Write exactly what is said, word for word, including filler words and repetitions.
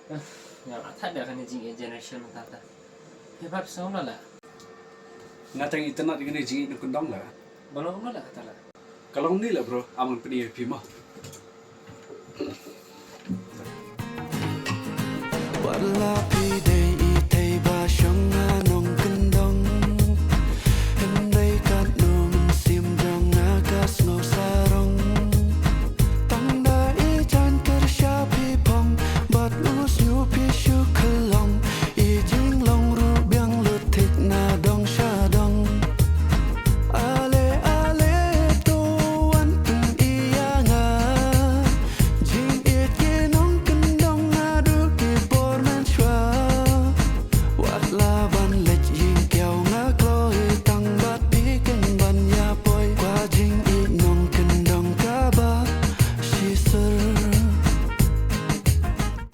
Nga la thait da kane jingïeit generation mynta ta. Hip hop song la la. Nga tang internet ïa kane jingïeit na kundong la. Ba long kumno la kata la? Ka long ni la bro, amon pini ïa phi mo. Wat la